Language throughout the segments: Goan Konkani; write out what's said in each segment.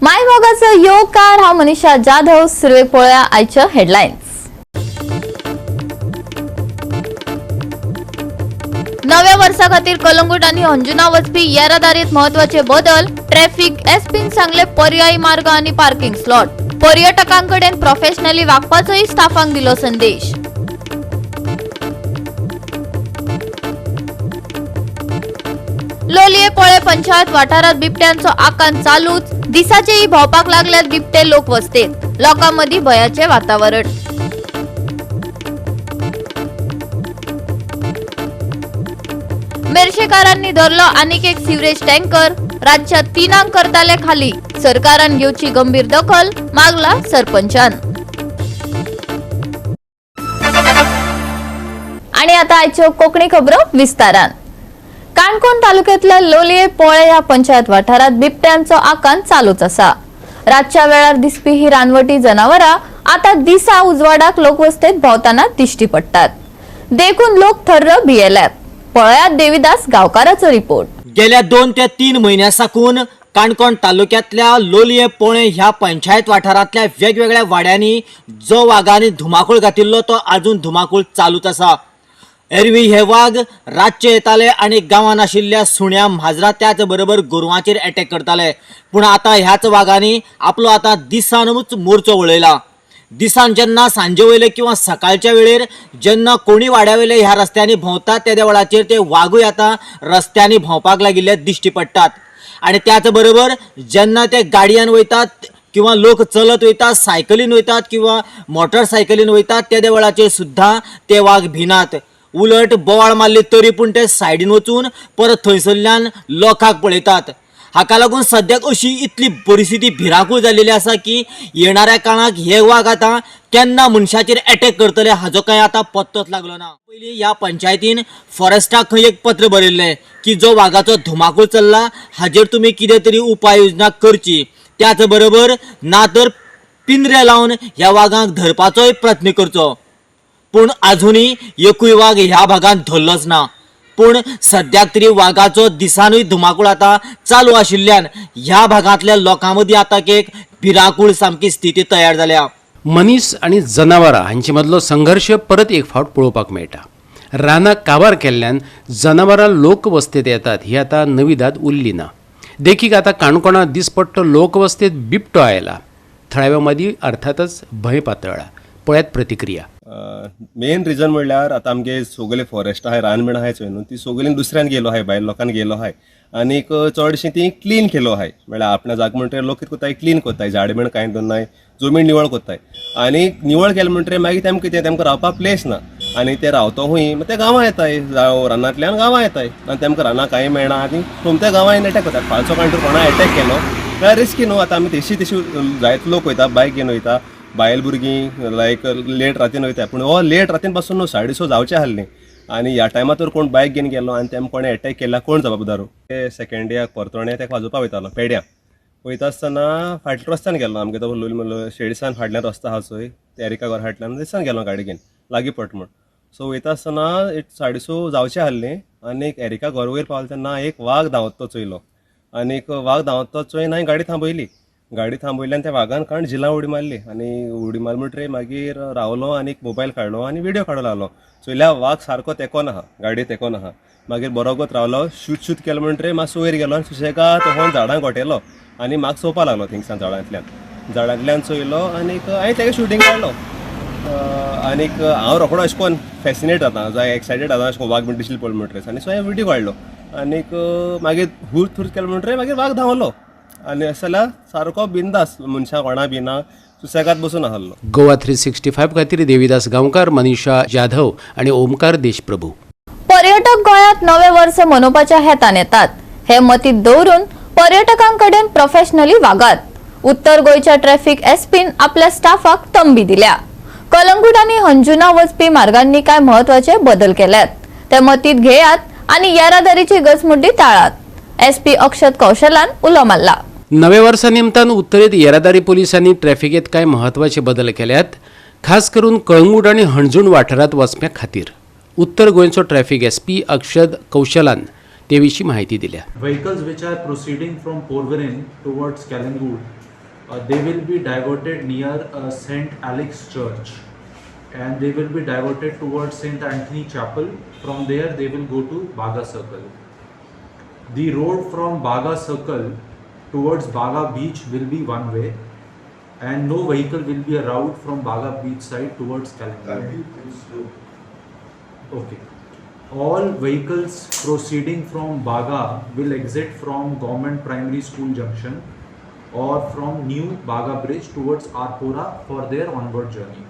मायमोगाचो योकार. हांव मनीषा जाधव. सुरवेक पळोवया आयच्यो हेडलायन्स. नव्या वर्सा खातीर कलंगूट आनी अंजुना वचपी येरादारीत म्हत्वाचे बदल. ट्रॅफिक एसपीन सांगले पर्यायी मार्ग आनी पार्किंग स्लॉट. पर्यटकांकडेन प्रोफेशनली वागपाचोय स्टाफांक दिलो संदेश. लोलये पोळे पंचायत वाठारात बिबट्यांचो आकांत चालूच. दिसाचेही भोंवपाक लागल्यात बिबटे लोकवस्तेत. लोकांमदीं भंयाचे वातावरण. मेरशेकारांनी धरलो आनीक एक सिवरेज टँकर. रातच्या 3 करताले खाली. सरकारान घेवची गंभीर दखल, मागला सरपंचान. आणि आता आयच्यो कोकणी खबरो विस्तारान. काणकोण तालुक्यातल्या लोलये पोळे ह्या पंचायत वाठारात बिबट्यांचो आकांत चालूच आसा. रातच्या वेळार दिसपी ही रानवटी जनावरां आता दिसा उजवाडाक लोकवस्तेत भोंवतना दिश्टी पडटात. देखून लोक थर्र भियेल्यात. पळयात देविदास गांवकाराचो रिपोर्ट. गेल्या 2 ते 3 म्हयन्या साकून काणकोण तालुक्यांतल्या लोलये पोळे ह्या पंचायत वाठारांतल्या वेगवेगळ्या वाड्यांनी जो वागांनी धुमाकूळ घातिल्लो तो आजून धुमाकूळ चालूच आसा. एरवी हे वाग रातचे येताले आनी गांवांत आशिल्ल्या सुण्या माजरां त्याच बरोबर गोरवांचेर एटॅक करताले, पूण आतां ह्याच वागांनी आपलो आतां दिसानूच मोर्चो वळयला. दिसान जेन्ना सांजे वयले किंवा सकाळच्या वेळेर जेन्ना कोणी वाड्या वयले ह्या रस्त्यांनी भोंवतात तेद्या वेळाचेर ते वागूय आतां रस्त्यांनी भोंवपाक लागिल्ले दिश्टी पडटात. आनी त्याच बरोबर जेन्ना ते गाडयेन वयतात किंवा लोक चलत वयतात, सायकलीन वयतात किंवा मोटरसायकलीन वयतात तेद्या वेळाचेर सुद्दां ते वाग भिनात. उलट बोवाळ मारली तरी पूण ते सायडीन वचून परत थंयसरल्यान लोकांक पळयतात. हाका लागून सद्याक अशी इतली परिस्थिती भिरांकूळ जाल्लेली आसा की येणाऱ्या काळाक हे वाग आतां केन्ना मनशाचेर एटॅक करतले हाजो कांय आतां पत्तोच लागलो ना. पयलीं ह्या पंचायतीन फॉरेस्टाक खंय एक पत्र बरयल्लें की जो वागाचो धुमाकूळ चल्ला हाजेर तुमी कितें तरी उपाय योजना करची, त्याच बरोबर ना तर पिंजरे लावन ह्या वागांक धरपाचोय प्रयत्न करचो. पूण आजुनूय एकूय वाग ह्या भागांत धरलोच ना. पूण सद्याक तरी वागाचो दिसानूय धुमाकूळ आतां चालू आशिल्ल्यान ह्या भागांतल्या लोकां मदीं आतां एक भिरांकूळ सामकी स्थिती तयार जाल्या. मनीस आनी जनावरां हांचे मदलो संघर्श परत एक फावट पळोवपाक मेळटा. रानां काबार केल्ल्यान जनावरां लोकवस्तेत येतात ही आतां नवीदाद उरली ना. देखीक आतां काणकोणां दिसपट्टो लोकवस्तेत बिबटो आयला. थळाव्या मदीं अर्थातच भंय पातळ्ळा. पळयात प्रतिक्रिया. मेन रिजन म्हणल्यार आतां आमगे सगळे फॉरेस्ट आहाय, रान बीन आहाय चोय न्हू, ती सगळीं दुसऱ्यान गेलो आहाय, भायल लोकान गेलो आहाय आनीक चडशीं ती क्लीन केलो आहाय. म्हळ्यार आपणा जाग म्हणटकीर लोक कितें कोत्ताय, क्लीन कोत्ताय, झाड बीन कांय दवरनाय, जमीन निवळ कोत्ताय. आनी निवळ केलें म्हणटकीर मागीर तेमकां कितें, तेमकां रावपाक प्लेस ना आनी ते रावतो खूंय, मागीर ते गांवां येताय, रानांतल्यान गांवां येताय आनी तेमकां रानां कांय मेळना आनी सोमते गांवां येवन एटॅक कोत्ता. फालचो कांय कोणा एटॅक केलो जाल्यार रिस्की न्हू. आतां आमी तशी तशी जायते लोक वयता, बायक घेवन वयता, बायल भुरगीं लायक लेट रातीन वयता, पूण हो लेट रातीन पासून न्हू, 6:30 जावचे आहली आनी ह्या टायमार तर कोण बायक घेवन गेलो आनी तेम कोणें एटॅक केला कोण जबाबदार. ते सेकेंड डे परतोणे तेका वाजोवपा वयतालो पेड्यां, वयता आसतना फाटल्या रस्त्यान गेलो. आमगे तो शेडीसान फाटल्यान रस्तो आहा चोय, ते एरिका घर फाटल्यान थंयसान गेलो गाडी घेवन लागीं पट म्हूण. सो वयता आसतना एक 6:30 जावचे आहली आनी एक एरिका घर वयर पावलो तेन्ना एक वाग धांवत तो चोयलो आनी एक वाग धांवत तो चोयन हांवें गाडी थांबयली. गाडी थांबयली आनी त्या वागान काण झिलां उडी मारली आनी उडी मारली म्हणटकीर मागीर रावलो आनी एक मोबायल काडलो आनी व्हिडियो काडूंक लागलो. चोयल्यार वाग सारको तेंकोन आहा, गाडी तेंकोन आहा. मागीर बरोगत रावलो, शूट शूट केलो म्हणटकीर मातसो वयर गेलो आनी सुशेगाद तो झाडांक गोटेलो आनी म्हाका चोवपा लागलो. थिंगसान झाडांतल्यान चोयलो आनीक हांवें तेगे शुटींग काडलो. आनीक हांव रोखडो अशें कोन्न फेसिनेट जाता, जावं एक्सायटेड जाता अशें वाग बीन दिसले पळय म्हणटकीर आनी सो हांवें व्हिडियो काडलो आनीक मागीर हुर थूर केलो म्हणटकीर मागीर वाग धांवलो आनी अशें जाल्यार सारको बिंदास, मनशां कोणा बिना सुसेगाद बसून आहलो. गोवा 365 खातीर देविदास गांवकार, मनीषा जाधव आनी ओमकार देशप्रभू. पर्यटक गोंयांत नवे वर्स मनोवपाच्या हेतान येतात हे मतीत दवरून पर्यटकांकडेन प्रोफेशनली वागात. उत्तर गोंयच्या ट्रॅफिक एसपीन आपल्या स्टाफाक तंबी दिल्या. कलंगूट आनी अंजुना वचपी मार्गांनी काय म्हत्वाचे बदल केल्यात ते मतीत घेयात आनी येरादारीची गचमुड्डी टाळात. एसपी अक्षत कौशलान उलो मारला. नव्या वर्सा निमतान उत्तरेत येरादारी पोलिसांनी ट्रॅफिकेत कांय म्हत्वाचे बदल केल्यात, खास करून कळंगूट आनी हणजूण वाठारांत वचप्या खातीर. उत्तर गोंयचो ट्रॅफिक एसपी अक्षद कौशलान ते विशीं माहिती दिल्या. Vehicles which are proceeding from Porvorim towards Calangute They will be diverted near Saint Alex Church and they will be diverted towards Saint Anthony Chapel. From there they will go to Baga Circle. The road from Baga Circle towards Baga Beach will be one way and no vehicle will be allowed from Baga Beach side towards Calangute. Okay. All vehicles proceeding from Baga will exit from Government Primary School Junction or from New Baga Bridge towards Arpora for their onward journey.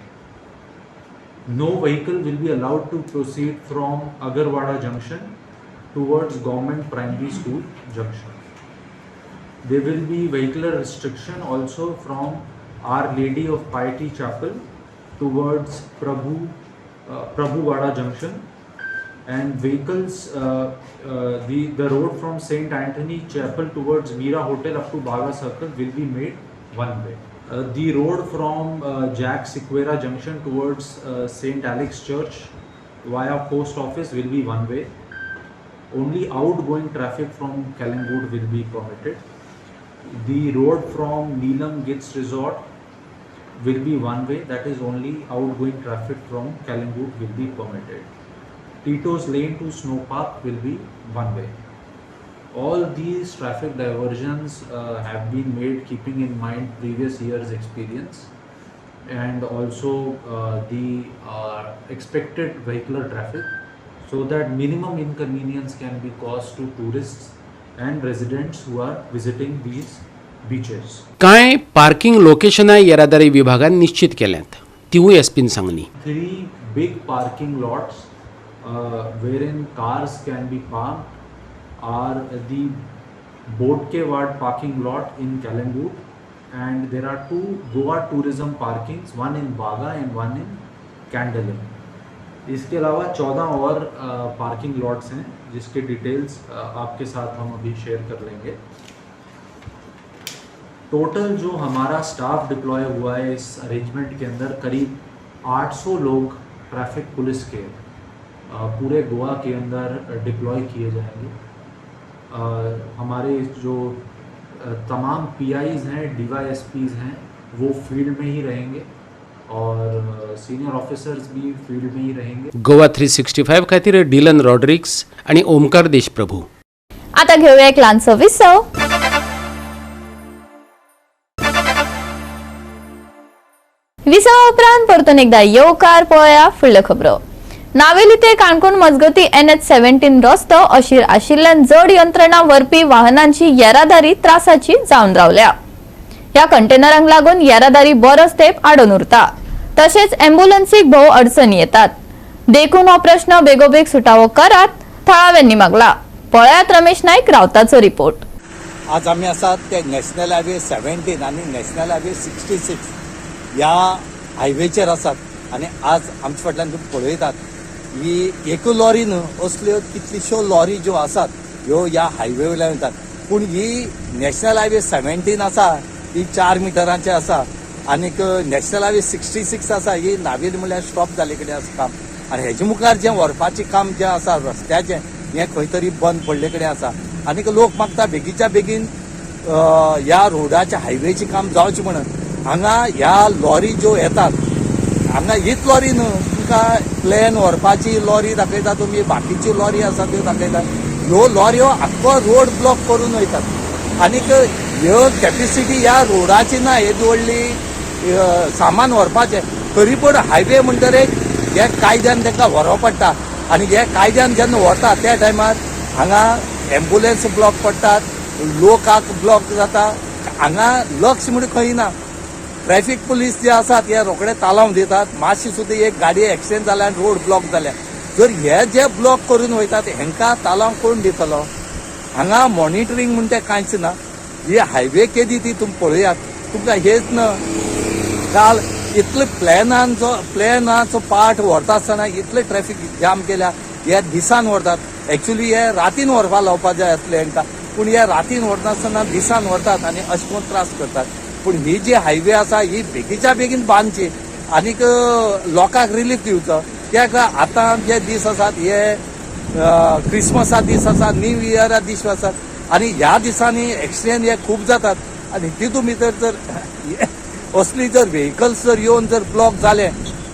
No vehicle will be allowed to proceed from Agarwada Junction towards Government Primary School Junction. There will be vehicular restriction also from Our Lady of Piety Chapel towards Prabhuwada Junction, and vehicles the road from Saint Anthony Chapel towards Meera Hotel up to Baga Circle will be made one way. The road from Jack Sequeira Junction towards Saint Alex Church via Post Office will be one way. Only outgoing traffic from Calangute will be permitted. The road from Neelam Gits Resort will be one way, that is only outgoing traffic from Calangute will be permitted. Tito's Lane to Snow Park will be one way. All these traffic diversions have been made keeping in mind previous year's experience and also the expected vehicular traffic, so that minimum inconvenience can be caused to tourists and residents who are visiting these beaches. कांय पार्किंग लोकेशनां येरादारी विभागान निश्चित केल्यांत, तिवूय एसपीन सांगली. 3 big parking lots wherein cars can be parked are the Botkewad parking lot in Calangute, and there are 2 Goa tourism parkings, one in Baga and one in Candolim. इसके अलावा 14 और पार्किंग लॉट्स हैं जिसके डिटेल्स आपके साथ हम अभी शेयर कर लेंगे. टोटल जो हमारा स्टाफ डिप्लॉय हुआ है इस अरेंजमेंट के अंदर करीब 800 लोग ट्रैफिक पुलिस के पूरे गोवा के अंदर डिप्लॉय किए जाएंगे. हमारे जो तमाम पी आईज़ हैं, डी वाई एस पीज़ हैं, वो फील्ड में ही रहेंगे और सीनियर ऑफिसर्स भी फील्ड में ही रहेंगे. गोवा 365 खातीर डिलन रॉड्रिक्स आणि ओमकार देशप्रभू. आता घेऊया एक ल्हानसो विसव. विसवा उपरांत परतून एकदा येवकार. पळोवया फुडल्यो खबरो. नावेली ते काणकोण मजगती NH 17 रस्तो अशीर आशिल्ल्यान जड यंत्रणा व्हरपी वाहनांची येरादारी त्रासाची जावन रावल्या. ह्या कंटेनरांक लागून येरादारी बरोच तेंप आडून उरता, तशेंच एम्ब्युलन्सीक भोव अडचणी येतात. देखून हो प्रश्न बेगोबेग सुटावो करात, थळाव्यांनी मागला. पळयात रमेश नाईक रावताचो रिपोर्ट. आज आमी आसात ते नॅशनल हायवे 17 आनी नॅशनल हायवे 66 ह्या हायवेचेर आसात आनी आज आमच्या फाटल्यान तुमी पळयतात ही एक लॉरी न्हू, असल्यो कितल्योश्यो लॉरी ज्यो आसात ह्यो ह्या हायवे वयल्यान वयतात. पूण ही नॅशनल हायवे 17 आसा ही 4 मिटरांची आसा आनीक नॅशनल हायवे 66 आसा ही नावेली म्हणल्यार स्टॉप जाल्ले कडेन आसा काम आनी हेजे मुखार जें व्हरपाचें काम जें आसा रस्त्याचें हें खंय तरी बंद पडले कडेन आसा आनीक लोक मागता बेगीच्या बेगीन ह्या रोडाच्या हायवेचें काम जावचें म्हणून. हांगा ह्या लॉरी ज्यो येतात हांगा हीच लॉरी न्हू, तुमकां प्लेन व्हरपाची लॉरी दाखयता तुमी, बाकीच्यो लॉरी आसा त्यो दाखयता. ह्यो लॉऱ्यो आख्खो रोड ब्लॉक करून वयतात आनीक ह्यो कॅपेसिटी ह्या रोडाची ना येदी व्हडली सामान व्हरपाचें. तरी पूण हायवे म्हणटरीर हे कायद्यान तांकां व्हरों पडटा आनी हे कायद्यान जेन्ना व्हरता त्या टायमार हांगा एम्बुलन्स ब्लॉक पडटात, लोकांक ब्लॉक जाता. हांगा लक्ष म्हण खंय ना. ट्रॅफिक पुलीस जे आसात हे रोखडे तालांव दितात. मातशी सुद्दां एक गाडी एक्सिडेंट जाल्या आनी रोड ब्लॉक जाल्या जर हे जे ब्लॉक करून वयतात हेंकां तालांव कोण दितलो? हांगा मॉनिटरींग म्हण तें कांयच ना. ही हायवे केदी ती तुमी पळयात. तुमकां हेच ना काल इतले प्लॅनाचो पार्ट व्हरता आसतना इतले ट्रॅफिक जाम केल्या. हे दिसान व्हरतात, एक्चुली हे रातीन व्हरपा लावपा जाय आसले हेंकां, पूण हे रातीन व्हरनासतना दिसान व्हरतात आनी अशें करून त्रास करतात. पूण ही जी हायवे आसा ही बेगीच्या बेगीन बांदची आनीक लोकांक रिलीफ दिवचो. कित्याक आतां जे दीस आसात हे क्रिसमसा दीस आसा, न्यू इयरा दीस आसात आनी ह्या दिसांनी एक्सिडेंट हे खूब जातात. आनी तितून भितर जर असली जर व्हेकल्स जर येवन जर ब्लॉक जाले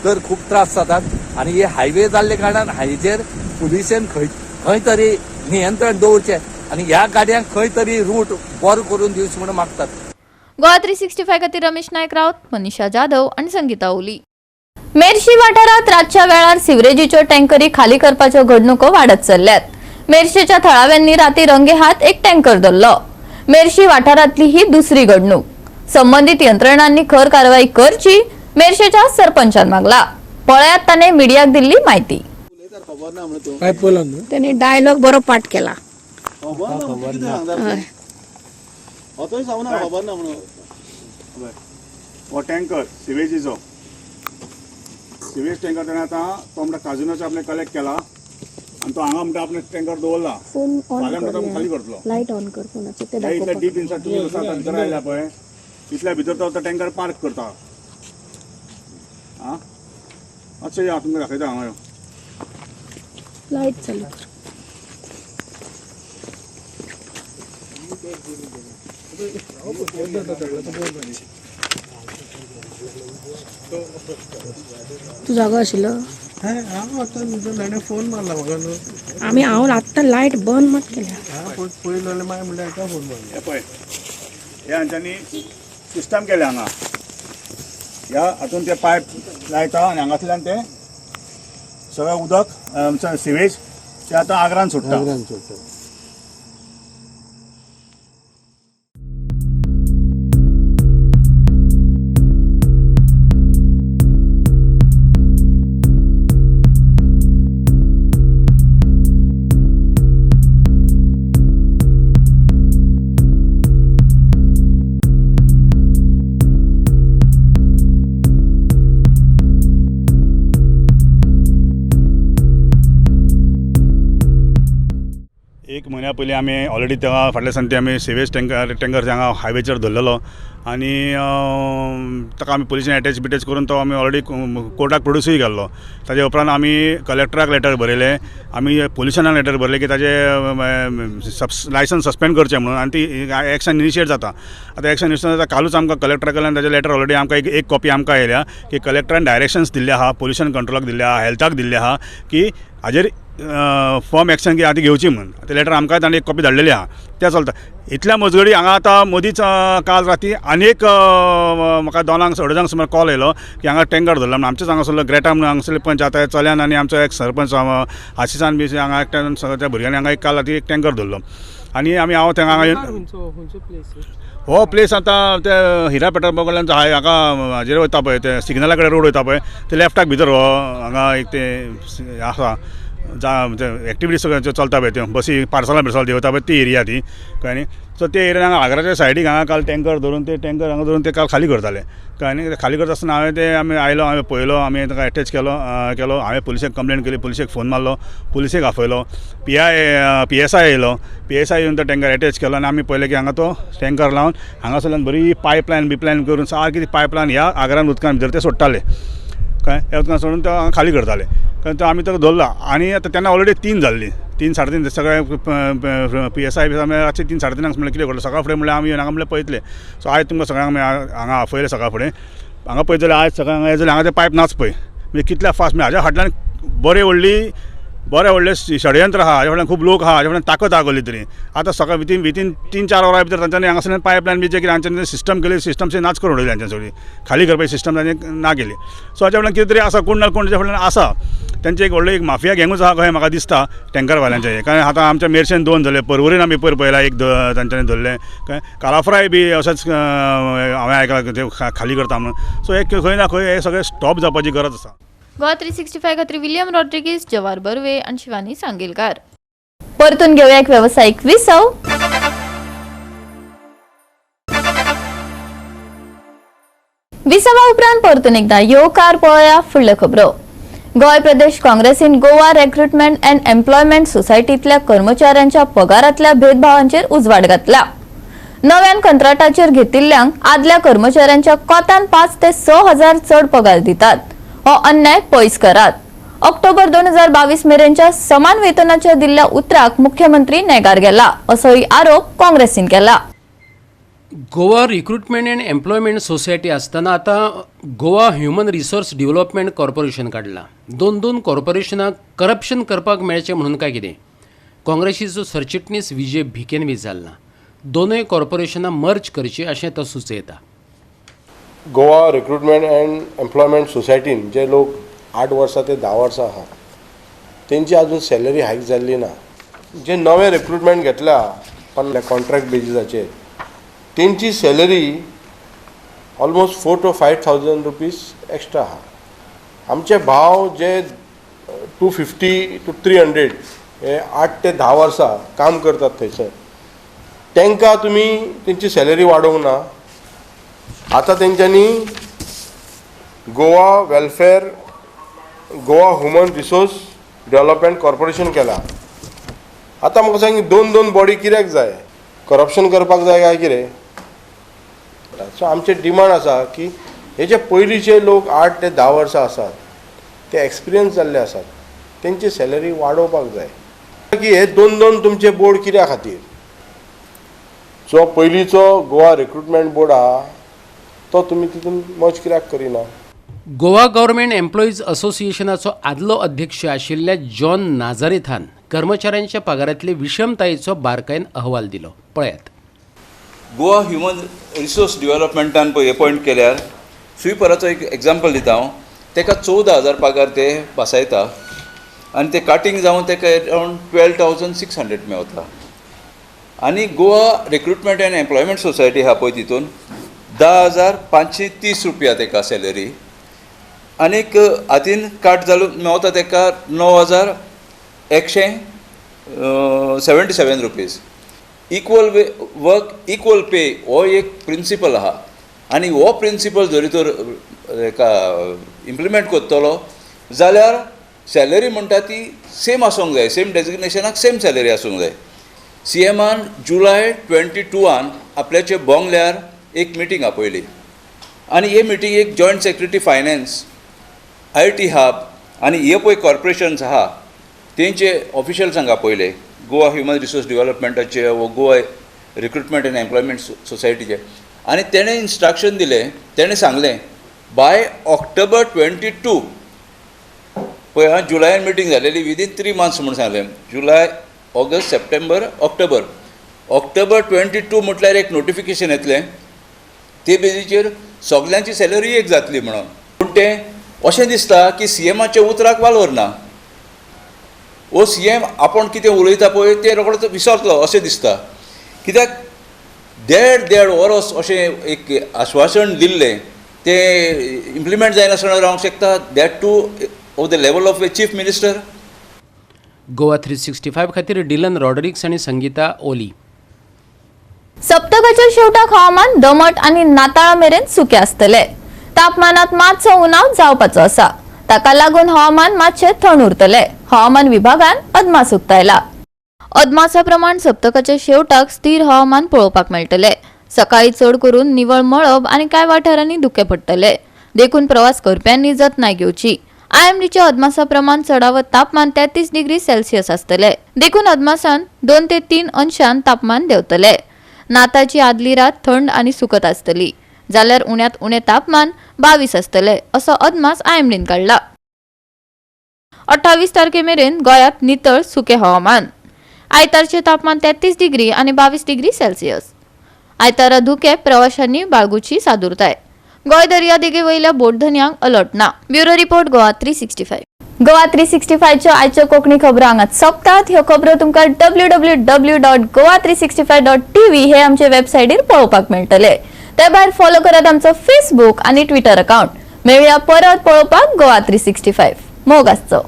तर खूब त्रास जातात. आनी हे हायवे जाल्ले कारणान हायेचेर पुलिसेन खंय खंय तरी नियंत्रण दवरचें आनी ह्या गाडयांक खंय तरी रूट बरो करून दिवचो म्हणून मागतात. गोवा 365 खातीर रमेश नायक राऊत, मनीषा जाधव आणि संगीता ओली. मेरशी वाठारात रातच्या वेळार सिवरेजीच्यो टँकरी खाली करपाच्यो घडणुको वाडत चल्ल्यात. मेरशेच्या थळाव्यांनी राती रंगेहात एक टँकर धरलो. मेरशी वाठारातली ही दुसरी घडणूक. संबंधित यंत्रणांनी खर कारवाई करची, मेरशेच्या सरपंचान मागला. पळयात ताणे मीडियाक दिल्ली माहिती. त्यांनी डायलॉग बरो पाठ केला. हो टँकर सिवेजीचो, सिवेज टँकर ताणें आतां तो म्हणटा काजुनाचो आपणें कलेक्ट केला आनी तो हांगा म्हणटा आपणें टँकर दवरला. फोन ऑन फाल्यां म्हणटा तो खाली करतलो. लायट ऑन कर फोनाचो ते हे इतले डीप इनसायड तुमी आसा भितर आयला पळय, इतल्या भितर तो आतां टँकर पार्क करता. आं मातशें या तुमकां दाखयता हांगा यो. लायट चालू कर. तू जागो आशिल्लो? आमी हांव आत्तां लायट बंद मात केल्या. हे पळय, हे हांच्यांनी सिस्टम केल्या हांगा. ह्या हातून ते पायप लायता आनी हांगासरल्यान ते सगळें उदक सिवेज ते आतां आग्रान सोडटा. एक म्हयन्या पयलीं आमी ऑलरेडी तेव्हा फाटल्या दिसांनी आमी सिवेज टँकर हांगा हायवेचेर धरलेलो आनी ताका आमी पुलिशेन एटॅच बिटॅच करून तो आमी ऑलरेडी कोर्टाक प्रोड्युसूय केल्लो. ताजे उपरांत आमी कलेक्टराक लेटर बरयलें, आमी पोलिशनाक लेटर बरयलें की ताजे लायसन्स सस्पेंड करचें म्हणून, आनी ती एक्शन इनिशिएट जाता. आतां एक्शन इनिशिएट जाता. कालूच आमकां कलेक्टरा कडल्यान ताजे लेटर ऑलरेडी आमकां एक कॉपी आमकां आयल्या की कलेक्टरान डायरेक्शन्स दिल्ले आहा, पोल्युशन कंट्रोलाक दिल्ले आहा, हेल्थाक दिल्ले आहा की हाजेर फर्म एक्शन की आतां घेवची म्हणून. ते लेटर आमकां ताणें एक कॉपी धाडलेली आहा, तें चलता. इतल्या मजगती हांगा आतां मदींच काल राती आनी एक म्हाका दोनांक अडेजांक सुमार कॉल येयलो की हांगा टँकर धरला म्हणून. आमचेच हांगासरलो ग्रेटा म्हणून हांगासरले पंच आतां चल्यान आनी आमचो एक सरपंच आशिसान बी हांगा एकट्यान सगळ्या भुरग्यांनी हांगा एक काल राती एक टँकर धरलो आनी आमी हांव थंय हांगा हो प्लेस आतां ते हिरा पेट्रोल पंपा कडल्यान हांगा हाजेर वयता पळय, ते सिग्नला कडेन रोड वयता पळय, ते लेफ्टाक भितर हो हांगा एक ते आसा जा एक्टिविटी सगळ्यो चलता पळय, त्यो बसी पार्सलां बिर्सलां देंवता पळय ती एरिया ती, कळ्ळें न्ही. सो ते एरियान हांगा आग्राच्या सायडीक हांगा काल टँकर धरून ते टँकर हांगा धरून ते काल खाली करताले, कळ्ळें न्ही. खाली करता आसतना हांवें ते आमी आयलो, हांवें पळयलो, आमी ताका एटॅच केलो हांवें पुलिशेक कंप्लेन केली, पुलिशेक फोन मारलो, पुलिशेक आपयलो, पी एस I येयलो, पी एस I येवन तो टँकर एटॅच केलो आनी आमी पळयलें की हांगा तो टँकर लावन हांगासरल्यान बरी पायपलायन बिपलायन करून सारकी ती पायपलायन ह्या आग्रान उदकान भितर ते सोडटाले, कळ्ळें. ह्या उदकान सोडून तो हांगा खाली करताले, कारण तो आमी ताका धरला. आनी आतां तेन्ना ऑलरेडी 3 जाल्ली, 3 साडे 3 सगळे पी एस I बी आमी रातचे 3 साडे 3 म्हणल्यार कितें करतलो सकाळ फुडें म्हणल्यार आमी हांगा म्हणल्यार पळयतले. सो आयज तुमकां सगळ्यांक आमी हांगा आपयले सकाळ फुडें. हांगा पळयत जाल्यार आयज सगळ्यांक हांगा जाल्यार हांगा ते पायप नाच पळय, म्हणजे कितल्या फास्ट, म्हणजे हाज्या फाटल्यान बरें व्हडलें षडयंत्र आहा, हाज्या फाटल्यान खूब लोक आहा, हाज्या फाटल्यान ताकद आहा कसली तरी. आतां सकाळ विथीन 3-4 वरां भितर तांच्यांनी हांगासरल्यान पायपलायन बी जे कितें हांच्यांनी सिस्टम केली, सिस्टम नाच करून उडयली, हांच्यानी सगळी खाली करपाची सिस्टम तांणी ना केली. सो हाज्या फाटल्यान कितें तरी आसा, कोण ना कोण ताच्या फाटल्यान आसा. तांचे एक व्हडलो एक माफिया गँगूच आहा कशें म्हाका दिसता टँकरवाल्यांचें. कारण आतां आमच्या मेरशेन 2 जाले, परवरीन आमी पयर पळयला एक तांच्यांनी धरलें, कळ्ळें. कालाफ्राय बी अशेंच हांवें आयकलां ते खाली करता म्हणून. सो एक खंय ना खंय हें सगळें स्टॉप जावपाची गरज आसा. गोवा 365 खातीर विलियम रॉड्रिगीज, जवार बर्वे आणि शिवानी सांगेलकार. परतून घेऊया एक व्यावसायिक विसव. विसवा उपरांत परतून एकदा येवकार पळोवया फुडल्यो खबरो. गोंय प्रदेश काँग्रेसीन गोवा रिक्रुटमेंट अँड एम्प्लॉयमेंट सोसायटींतल्या कर्मचाऱ्यांच्या पगारांतल्या भेदभावांचेर उजवाड घातला. नव्यान कंत्राटाचेर घेतिल्ल्यांक आदल्या कर्मचाऱ्यांच्या कोतान 5 ते 6 हजार चड पगार दितात. हो अन्याय पयस करात. ऑक्टोबर 2022 मेरेनच्या समान वेतनाच्या दिल्ल्या उतराक मुख्यमंत्री नेगार गेला असोय आरोप काँग्रेसीन केला. Goa recruitment and employment society आसतना आतां Goa human resource development corporation काडलां. दोन दोन कॉर्पोरेशनाक करप्शन करपाक मेळचें म्हणून काय कितें? काँग्रेसीचो सरचिटणीस विजय भिकेन विचारलां. दोनूय कॉर्पोरेशनां मर्ज करचीं अशें तो सुचयता. गोवा रिक्रुटमेंट अँड एम्प्लॉयमेंट सोसायटीन जे लोक 8 वर्सां ते 10 वर्सां आहा तेंची अजून सॅलरी हायक जाल्ली ना. जे नवे रिक्रुटमेंट घेतल्या पण कॉन्ट्रॅक्ट बेजीसाचेर तेंची salary almost 4 to 5,000 rupees extra आहा. आमचे भाव जे 250 to 300 हे 8 ते 10 वर्सां काम करतात थंयसर, तांकां तुमी तेंची सॅलरी वाडोवंक ना. आतां तेंच्यांनी Goa welfare Goa human resource development corporation केला. आतां म्हाका सांग, दोन दोन बॉडी कित्याक जाय? करप्शन करपाक जाय काय कितें? सो आमचें डिमांड आसा की हे जे पयलींचे लोक 8 ते 10 वर्सां आसात ते एक्सपिरियन्स जाल्ले आसात तेंची सॅलरी वाडोवपाक जाय. की हे दोन दोन तुमचे बोर्ड कित्या खातीर? जो पयलींचो गोवा रिक्रुटमेंट बोर्ड आहा तो तुमी तितून मर्ज कित्याक करिना? गोवा गव्हर्मेंट एम्प्लॉईज असोसिएशनाचो आदलो अध्यक्ष आशिल्ल्या जॉन नाझारेथान कर्मचाऱ्यांच्या पगारांतले विषमतायेचो बारकायेन अहवाल दिलो. पळयात. गोवा ह्युमन रिसोर्स डिवेलपमेंटान पळय एपॉयंट केल्यार स्वीपराचो एक एग्जाम्पल दिता हांव. ताका 14,000 पगार ते बसायता आनी ते काटींग जावन ताका अरावंड 12,600 मेवता. आनी Goa recruitment and employment society आहा पळय तितून 10,530 रुपया ताका सॅलरी आनीक हातीन काट जालो मेवता ताका 9,177 rupees. Equal work equal pay हो एक प्रिंसिपल आहा आनी हो प्रिंसिपल जरी तर हेका इम्प्लिमेंट करतलो जाल्यार सॅलरी म्हणटा ती सेम आसूंक जाय, सेम डेजिग्नेशनाक सेम सॅलरी आसूंक जाय. सी एमान जुलय 22 आपल्याचे बोंगल्यार एक मिटींग आपयली आनी हे मिटिंगेक joint secretary finance, I T hub आनी हे पळय कॉर्पोरेशन्स आहा तेंचे ऑफिशियल्सांक आपयले, गोवा ह्युमन रिसोर्स डिवेलपमेंटाचे वो गोवा रिक्रुटमेंट एंड एम्प्लॉयमेंट सोसायटीचे. आनी तेणें इन्स्ट्रक्शन दिलें, तेणें सांगलें बाय ऑक्टोबर 22 पळय आं, जुलयान मिटींग जालेली विदीन 3 मंथ्स म्हूण सांगलें, जुलय ऑगस्ट सप्टेंबर ऑक्टोबर, ऑक्टोबर 22 म्हटल्यार एक नोटिफिकेशन येतलें ते बेजीचेर सगल्यांची सॅलरी एक जातली म्हणून. पूण तें अशें दिसता की सी एमाच्या उतराक वालोर ना. हो सी एम आपूण कितें उलयता पळय तें रोखडोच विसरतलो अशें दिसता. कित्याक देड देड वरस अशें एक आश्वासन दिल्लें तें इम्प्लिमेंट जायनासतना रावंक शकता, that too of the level of a chief minister. Goa 365 खातीर डिलन रॉड्रिक्स आनी संगीता ओली. सप्तकाच्या शेवटाक हवामान दमट आनी नाताळा मेरेन सुकें आसतलें. तापमानात मातसो उणाव जावपाचो आसा, ताका लागून हवामान मातशें थंड उरतलें. हवामान विभागान अदमास उक्तायला. अदमासा प्रमाण सप्तकाच्या शेवटाक स्थिर हवामान पळोवपाक मेळटलें. सकाळी चड करून निवळ मळब आनी कांय वाठारांनी धुकें पडटलें, देखून प्रवास करप्यांनी जतनाय घेवची. आयएमडीच्या अदमासा प्रमाण चडावत तापमान 33 डिग्री सेल्सियस आसतलें, देखून अदमासान 2 ते 3 अंशान तापमान देंवतलें. नाताची आदली रात थंड आनी सुकत आसतली, जाल्यार उण्यांत उणें तापमान 22 आसतलें असो अदमास आयएमडीन काडला. 28 तारखे मेरेन गोंयांत नितळ सुकें हवामान. आयतारचें तापमान 33 डिग्री आनी 22 डिग्री सेल्सियस. आयतारा धुकें, प्रवाशांनी बाळगुची सादुरताय. गोंय दर्यादेगे वयल्या बोटधनयांक अलर्ट ना. Bureau report, Goa 365. Goa 365च्यो आयच्यो कोंकणी खबरो हांगात सोंपतात. ह्यो खबरो तुमकां www.goa365.tv हे आमचे वेबसायटीर पळोवपाक मेळटले. ते भायर फॉलो करात आमचो फेसबूक आनी ट्विटर अकाउंट. मेळया परत पळोवपाक गोवा 365. मोग आसचो.